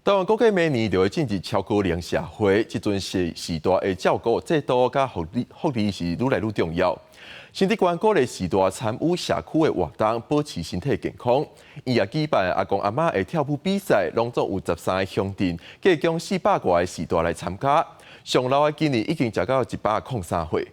台灣估計明年就會進入超高齡社會，這陣時序大的照顧制度佮福利是愈來愈重要。新竹縣鼓勵序大參與社區的活動，保持身體健康。伊也舉辦阿公阿嬤的跳舞比賽，攏總有13個鄉鎮，計共400外个序大來參加。上老的今年已經食到103歲。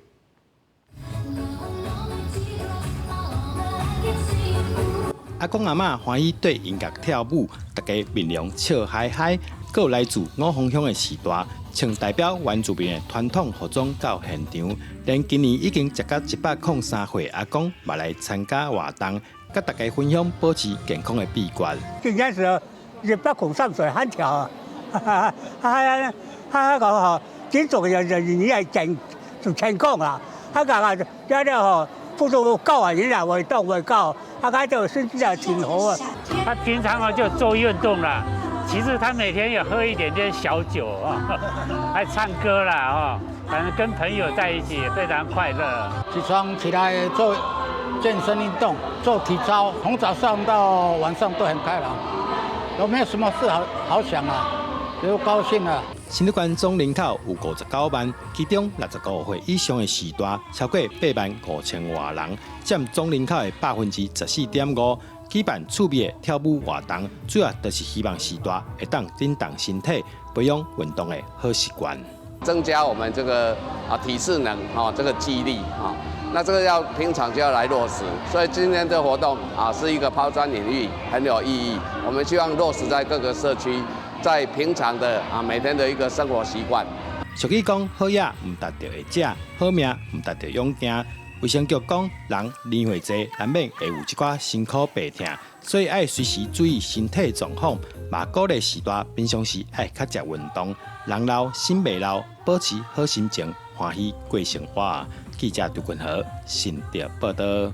阿公阿嬤歡喜對音樂跳舞，大家面容笑嗨嗨。閣有來自五峰鄉的序大，穿代表原住民的傳統服裝到現場，連今年已經食到103歲阿公嘛來參加活動，佮大家分享保持健康的秘訣。今年是103歲，很巧啊！哈哈哈！哈吼，真重要就是你愛健康啦，啊個啊，了了吼，不如夠啊，你若會動會夠。他開就身體挺好啊。他平常啊就做運動啦，其實他每天也喝一點點小酒啊，還唱歌啦哦，反正跟朋友在一起非常快樂。起床起來做健身運動，做體操，從早上到晚上都很開朗，都沒有什麼事好好想啊，就高興啊。新竹縣總人口有59萬，其中65歲以上的序大超過8萬5千外人，佔總人口的14.5%。舉辦趣味的跳舞活動，主要就是希望序大會當振動身體，培養運動的好習慣，增加我們這個啊體適能啊這個肌力啊，那這個要平常就要來落實，所以今天這個活動啊是一個拋磚引玉，很有意義。我們希望落實在各個社區。在平常的啊每天的一個生活習慣。俗語講，好野毋值著會食，好命毋值著勇行。衛生局講，人年歲濟，難免會有一寡辛苦病痛，所以愛隨時注意身體狀況。嘛鼓勵序大平常時愛較濟運動，人老心袂老，保持好心情，歡喜過生活。記者杜君豪，新竹報導。